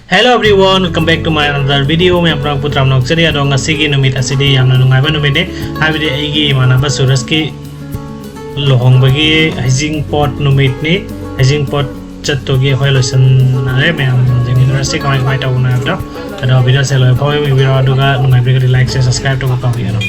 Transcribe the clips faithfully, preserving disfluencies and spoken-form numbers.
Hello everyone, welcome back to my another video. ꯃꯌꯥꯝ ꯄꯨꯝꯅꯃꯛꯄꯨ ꯇꯔꯥꯝꯅ ꯑꯣꯛꯆꯔꯤ꯫ ꯑꯗꯣ ꯉꯁꯤꯒꯤ ꯅꯨꯃꯤꯠ ꯑꯁꯤꯗꯤ ꯌꯥꯝꯅ ꯅꯨꯡꯉꯥꯏꯕ ꯅꯨꯃꯤꯠꯅꯤ, ꯍꯥꯏꯕꯗꯤ ꯑꯩꯒꯤ ꯏꯃꯥꯟꯅꯕ ꯁꯨꯔꯖꯀꯤ ꯂꯨꯍꯣꯡꯕꯒꯤ ꯍꯩꯖꯤꯡꯄꯣꯠ ꯅꯨꯃꯤꯠꯅꯤ꯫ ꯍꯩꯖꯤꯡꯄꯣꯠ ꯆꯠꯇꯨꯒꯤ ꯑꯩꯈꯣꯏ ꯂꯣꯏꯁꯤꯟꯅꯔꯦ꯫ ꯃꯌꯥꯝ ꯌꯦꯡꯃꯤꯟꯅꯔꯁꯤ ꯀꯃꯥꯏ ꯀꯃꯥꯏ ꯇꯧꯕꯅꯣ ꯍꯥꯏꯕꯗꯣ꯫ ꯑꯗꯣ video ꯁꯦ ꯂꯣꯏ ꯐꯥꯎ ꯌꯦꯡꯕꯤꯔꯣ, ꯑꯗꯨꯒ ꯅꯨꯡꯉꯥꯏꯕꯤꯔꯒꯗꯤ like, share, subscribe ꯇꯧꯕ ꯀꯥꯎꯕꯤꯒꯅꯨ꯫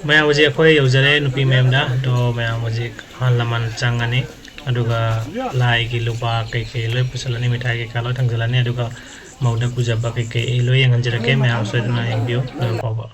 ꯃꯌꯥꯝ ꯍꯧꯖꯤꯛ ꯑꯩꯈꯣꯏ ꯌꯧꯖꯔꯦ ꯅꯨꯄꯤ ꯃꯌꯨꯝꯗ꯫ ꯑꯗꯣ ꯃꯌꯥꯝ ꯍꯧꯖꯤꯛ ꯑꯍꯜ ꯂꯃꯟ ꯆꯪꯉꯅꯤ, ꯑꯗꯨꯒ ꯂꯥꯏꯒꯤ ꯂꯨꯄꯥ ꯀꯩꯀꯩ ꯂꯣꯏ ꯄꯨꯁꯜꯂꯅꯤ, ꯃꯤꯊꯥꯏ ꯀꯩꯀꯥ ꯂꯣꯏ ꯊꯥꯡꯖꯜꯂꯅꯤ, ꯑꯗꯨꯒ ꯃꯧꯗ ꯄꯨꯖꯕ ꯀꯩꯀꯩ ꯑꯩ ꯂꯣꯏ ꯌꯦꯡꯍꯟꯖꯔꯛꯀꯦ꯫ ꯃꯌꯥꯝ ꯁꯣꯏꯗꯅ ꯌꯦꯡꯕꯤꯌꯨ ꯂꯣꯏꯕ ꯐꯥꯎꯕ꯫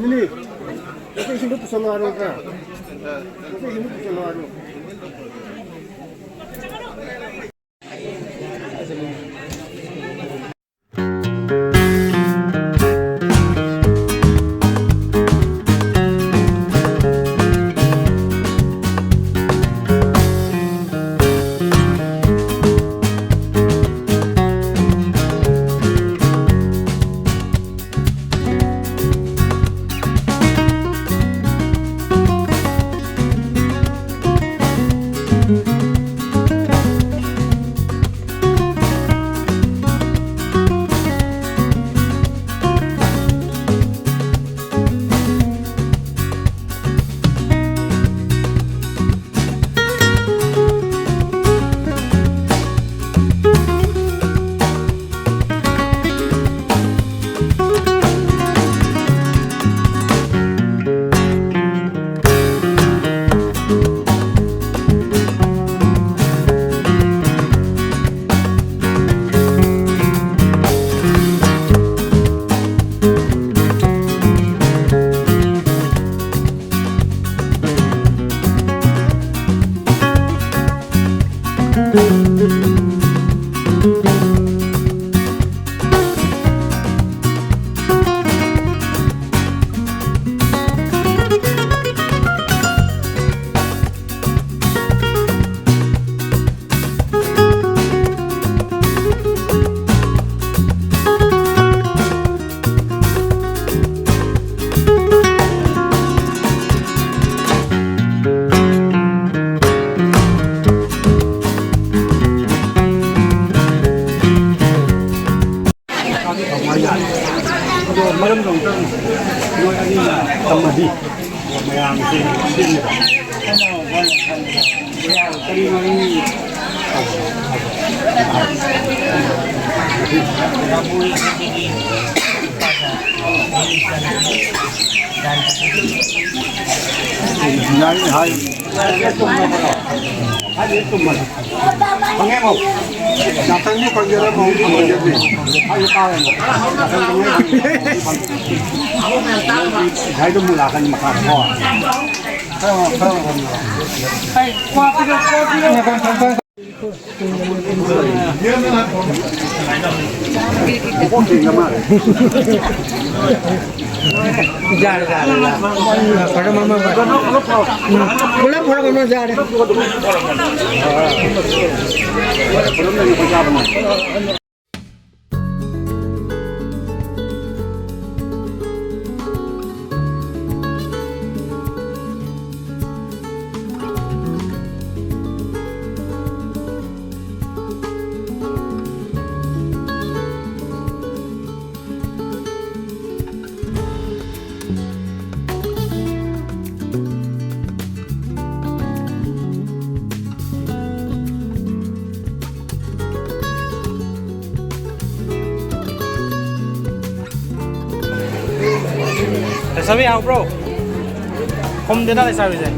ꯅꯤꯅꯦ, ꯅꯈꯣꯏ ꯏꯁꯤꯡꯗꯣ ꯄꯨꯁꯜꯂꯣ ꯍꯥꯏꯔꯣ ꯈꯔ꯫ ꯅꯈꯣꯏ ꯏꯁꯤꯡꯗꯣ ꯄꯨꯁꯜꯂꯣ ꯍꯥꯏꯔꯣ꯫ ꯑꯗꯣ ꯃꯔꯝꯗꯣ ꯑꯝꯇꯪ ꯅꯣꯏ ꯑꯅꯤꯅ ꯇꯝꯃꯗꯤ ꯃꯌꯥꯝꯁꯦ ꯁꯤꯠꯅꯦꯕ꯫ ꯀꯔꯤ ꯃꯔꯝꯒꯤ ꯌꯥꯏꯅꯦ ꯍꯥꯏ꯫ ꯐꯪꯉꯦ ꯃꯧ꯫ ꯉꯥꯛꯇꯪꯗꯤ ꯀꯣꯟꯖꯔ ꯃꯍꯨꯠ ꯊꯝꯕꯤꯔꯗꯤ꯫ ꯑꯩ ꯇꯥꯔꯦꯅꯦ꯫ ꯉꯥꯏꯗꯣ ꯑꯃꯨꯛ ꯂꯥꯛꯀꯅꯤ ꯃꯈꯥꯗꯀꯣ꯫ ꯈꯔ, ꯈꯔ ꯉꯥꯛꯇꯪ꯫ ꯌꯥꯔꯦ, ꯌꯥꯔꯦ, ꯌꯥꯔꯦ꯫ ꯐꯔꯦ, ꯃꯃꯥ, ꯐꯔꯦ꯫ ꯎꯝ꯫ ꯄꯨꯂꯞ ꯐꯔꯦ, ꯃꯃꯥ, ꯌꯥꯔꯦ꯫ ꯂꯩꯁꯥꯕꯤ ꯍꯥꯎꯕ꯭ꯔꯣ? ꯈꯨꯝꯗꯦꯅ ꯂꯩꯁꯥꯕꯤꯁꯦ꯫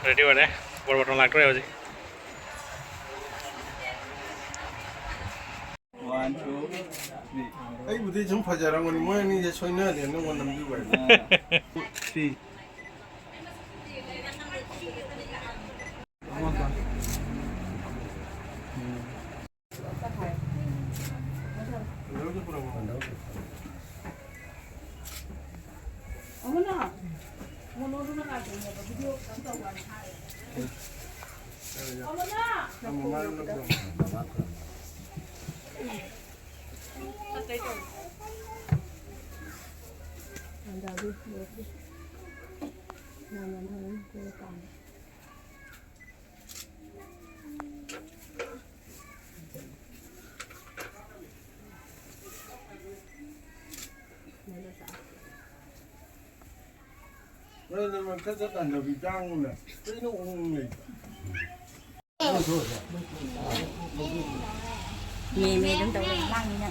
ꯔꯦꯗꯤ ꯑꯣꯏꯔꯦ꯫ ꯕꯣꯔ ꯕꯣꯇꯣꯟ ꯂꯥꯛꯇꯣꯔꯦ ꯍꯧꯖꯤꯛ꯫ One, two, three. ꯑꯩꯕꯨꯗꯤ ꯁꯨꯝ ꯐꯖꯔꯝꯒꯅꯤ, ꯃꯣꯏ ꯑꯅꯤꯁꯦ ꯁꯣꯏꯅꯔꯦ, ꯅꯪꯉꯣꯟꯗ ꯅꯝꯕꯤꯕ ꯍꯥꯏꯗꯤ꯫ Three. ꯅꯣꯏꯅ ꯃꯊꯛꯇ ꯇꯥꯟꯊꯕꯤ ꯆꯥꯡꯉꯨꯅꯦ꯫ ꯀꯩꯅꯣ ꯎꯪ ꯂꯩ꯫ ꯃꯦ ꯃꯦ ꯑꯗꯨꯝ ꯇꯧ ꯂꯩ, ꯂꯥꯡꯉꯤꯅ꯫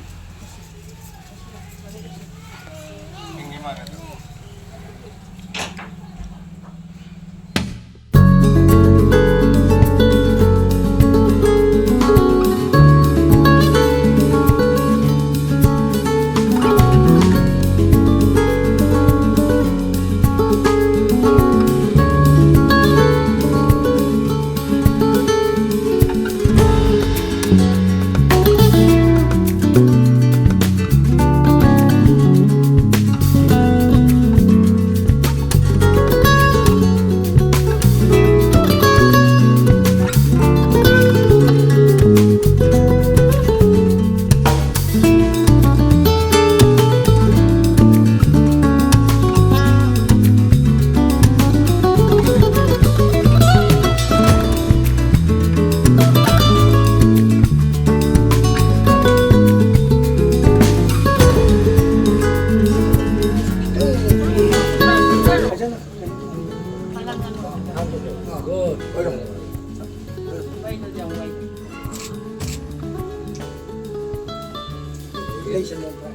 Good. ꯂꯩꯁꯦ ꯅꯣꯡꯃ꯫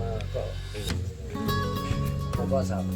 ꯑꯥ, ꯀꯣ꯫ ꯃꯄꯥ ꯁꯥꯕ꯫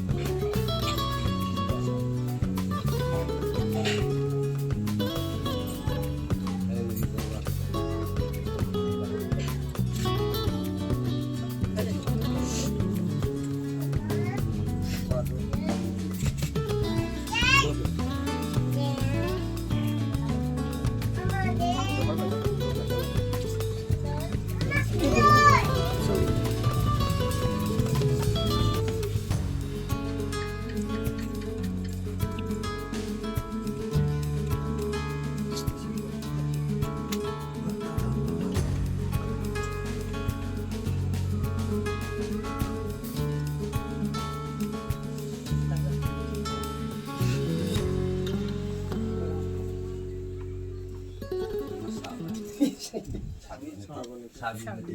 ꯁꯥꯕꯤ ꯅꯠꯇꯦ꯫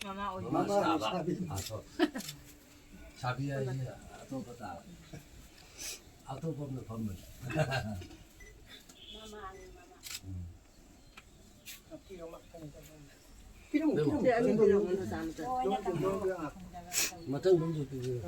ꯃꯃꯥ ꯑꯣꯏꯕ꯫ ꯃꯃꯥ ꯁꯥꯕ꯫ ꯁꯥꯕꯤ꯫ ꯑꯥ, ꯁꯣ-, ꯁꯥꯕꯤ ꯍꯥꯏꯁꯦ ꯑꯇꯣꯞꯄ ꯇꯥꯔꯦ꯫ ꯑꯇꯣꯞꯄ ꯑꯃꯗ ꯐꯝꯕꯅꯦ꯫ ꯎꯝ꯫ ꯃꯊꯪꯗ ꯑꯃꯨꯛ ꯄꯤꯕꯤꯔꯣ꯫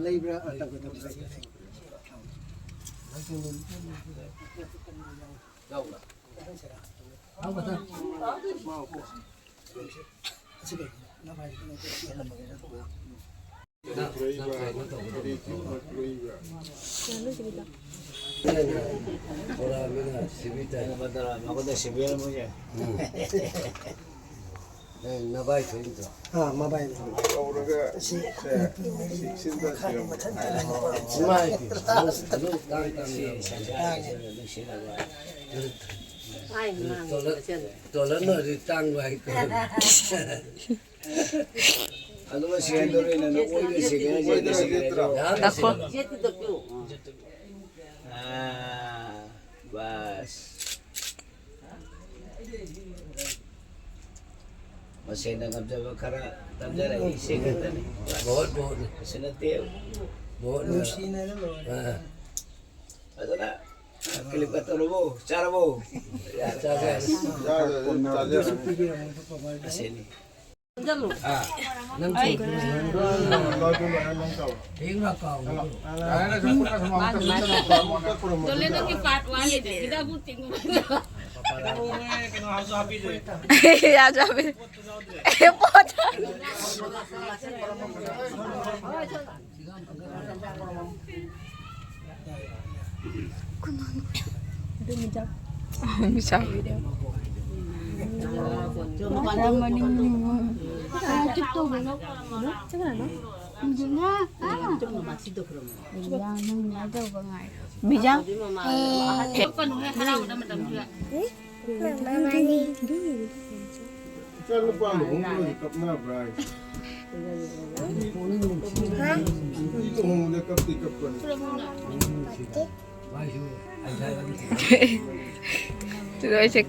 ꯂꯩꯕ꯭ꯔꯥ? ꯌꯥꯎꯕ꯭ꯔꯥ? ꯅꯪ ꯅꯕꯥꯏ ꯊꯣꯛꯏ ꯅꯠꯇ꯭ꯔꯣ? ꯑꯥ, ꯃꯕꯥꯏꯅꯤ꯫ ꯇꯧꯔꯒ ꯁꯤ ꯁꯦ, ꯅꯨꯄꯤ ꯃꯔꯤ ꯁꯤꯛꯁꯤꯟꯗ ꯃꯈꯥꯗ ꯁꯤꯔꯝꯃꯣ꯫ ꯃꯊꯪ ꯇꯥꯡꯉꯦ꯫ ꯏꯃꯥ ꯏꯕꯦꯝꯃ, ꯅꯪ ꯇꯥꯡ ꯇꯥꯡ ꯇꯥꯡꯉꯦ꯫ ꯅꯨꯡꯁꯤꯔꯒ꯫ ꯇꯣꯂꯟ, ꯇꯣꯂꯟ ꯑꯣꯏꯔꯗꯤ ꯇꯥꯡꯕ ꯍꯥꯏꯀꯣ꯫ ꯑꯗꯨꯒ ꯁꯤꯒꯗꯧꯔꯦꯅ ꯑꯣꯏꯅ ꯁꯤꯒ ꯌꯥꯝꯅ ꯉꯥꯏꯈꯣ꯫ ꯁꯤꯒ꯫ ꯑꯥ, ꯕꯁ꯫ ꯃꯁꯦꯟꯅ ꯉꯝꯖꯕ ꯈꯔ ꯇꯝꯖꯔꯛꯏ, ꯏꯆꯦ ꯈꯛꯇꯅꯤ꯫ ꯕꯣꯠ, ꯕꯣꯠꯅꯤ꯫ ꯀꯩꯁꯨ ꯅꯠꯇꯦ꯫ ꯕꯣꯠꯅ꯫ ꯅꯨꯡꯁꯤꯅꯅ ꯂꯣꯏꯔꯦ꯫ ꯑꯥ꯫ ꯐꯖꯅ clip ꯀ ꯇꯧꯔꯕꯣ? ꯆꯥꯔꯕꯣ? ꯆꯥꯔꯦ, ꯆꯥꯔꯦ꯫ ꯃꯁꯦꯟꯅꯤ꯫ ꯌꯥꯖꯥꯕꯤ꯫ ꯃꯤꯁꯥ꯫ ꯃꯤꯖꯥ꯫ ꯏꯆꯥ ꯅꯨꯄꯥ ꯂꯨꯍꯣꯡꯕꯗ ꯀꯞꯅꯕ꯭ꯔꯥ ꯍꯥꯏꯁꯦ? ꯃꯤ ꯂꯨꯍꯣꯡꯕꯗ ꯀꯞꯇꯤ ꯀꯞꯄꯅꯤ꯫ ꯁꯤꯗ ꯑꯩꯁꯦ꯫